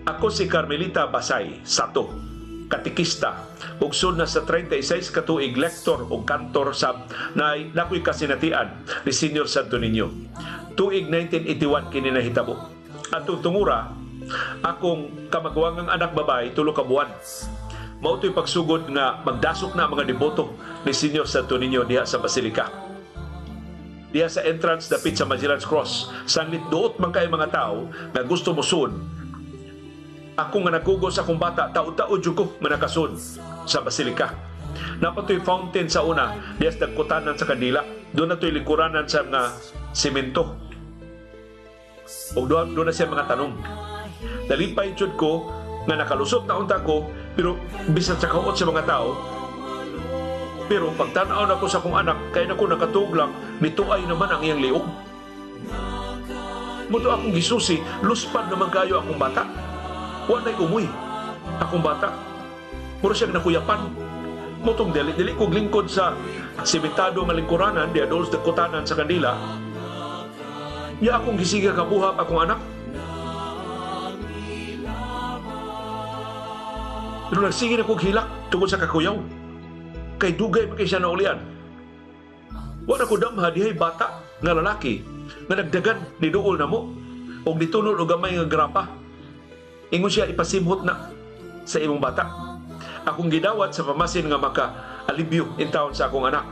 Ako si Carmelita Basay Sato, katikista ug sud na sa 36 ka tuig lektor ug kantor sa na nakoy kasinatian ni Senior Santo Niño. Tuig 1981 kini nahitabo. Atong tungura, akong kamaguwangang anak babae 3 ka buwan. Mao to'y pagsugod nga magdasok na ang mga deboto ni Senior Santo Niño diha sa Basilika. Diha sa entrance dapit sa Magellan's Cross, sanglit duot man kay mga tao nga gusto mosud. Ako nga nagkugos akong bata, tao-tao jud ko nga nakasud sa Basilika. Napatoy fountain sa una, diha sa dagkutanan sa kandila. Doon na to'y lingkuranan sa mga semento. Ug doon na siya mga tanong. Nalipay jud ko nga nakalusot na unta ko, pero bisan sa kaot sa mga tao, pero pagtan-aw nako sa akong anak, kay nako nakatug lang, nituay naman ang iyang liog. Muto akong gisusi, luspad naman kayo akong bata. Wa na'y umoy akong bata. Mura siyang nakuyapan. Mutong dili kog lingkod sa simentado nga lingkuranan, diha dool sa dagkutanan sa kandila. Nya akong gisiga kabuhap akong anak. Pero nagsige na kog hilak tungod sa kakuyaw. Kay dugay man kay siya naulian. Wa na ko damha dihay bata nga lalaki nga nagdagan ni duol namo og nitunol og gamay nga grapa. Ingon siya, ipasimhot na sa imong bata. Akong gidawat sa pamasin nga maka alibyo in town sa akong anak.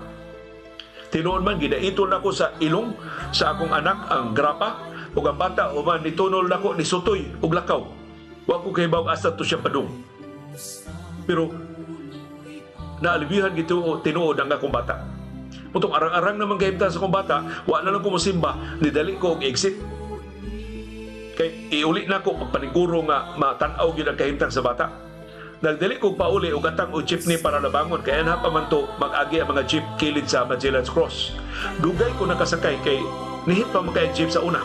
Tinuon man gidaitol nako sa ilong sa akong anak ang grapa ug ang bata human nitunol nako nisutoy og lakaw. Wa ko kahibaw asa to siya padung. Pero naalibyuhan gito tinuod ang akong bata. Mutong arang-arang naman kahimtang sa akong bata, wa na lang ko mosimba, nidali ko og exit. Kay iuli na ko pagpaniguro nga matan-aw gyud ang kahimtang sa bata. Nagdali ko pauli og atang og jeepney para labangon kay anha pa man to mag-agi ang mga jeep kilid sa Magellan's Cross. Dugay ko nakasakay kay nihit pa man kay jeep sa una.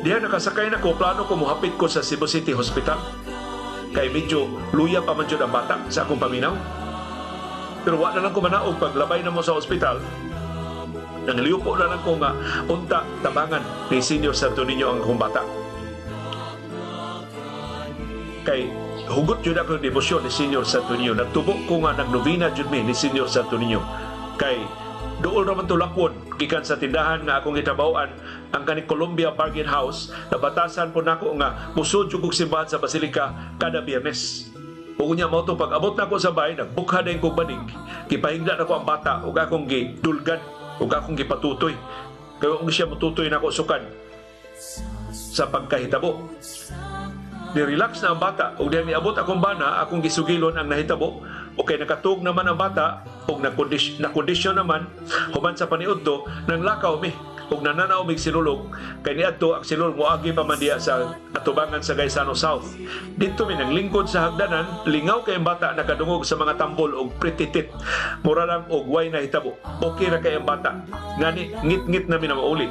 Diha nakasakay na ko, plano ko mohapit ko sa Cebu City Hospital. Kay medyo luya pa man jud ang bata sa akong paminaw. Pero wa na lang ko manaog paglabay na mo sa ospital. Nangliupo na lang ko nga unta tabangan ni Senior Santo Niño ang akong bata. Kay hugot jud ako debosyon ni Senior Santo Niño. Nagtubo ko nga nagnovena jud mi ni Senior Santo Niño. Kay duol raman to lakwon gikan sa tindahan nga akong gitrabahoan ang kani Columbia Bargain House. Nabatasan po nako nga musud jud kog simbahan sa Basilika kada Biyernes. Ug unya mao to pag-abot nako sa bahay, nagbukha dayon kog banig, gipahigda nako ang bata ug akong gidulgan ug akong gipatutoy. Kay wa siya motutoy nako sukad sa pagkahitabo. Ni-relax na ang bata ug diha niabot akong bana, akong gisugilon ang nahitabo. Okay, nakatug naman ang bata ug nakondisyon naman human sa paniudto, nang lakaw mi ug nananaw mig sinulog kay niadto ang sinulog moagi pa man diha sa atubangan sa Gaisano South. Didto mi nang lingkod sa hagdanan, lingaw kay ang bata nakadungog sa mga tambol og prititit. Mura lang og way nahitabo. Okay ra kay ang bata. Ngani ngit-ngit na mi na mauli.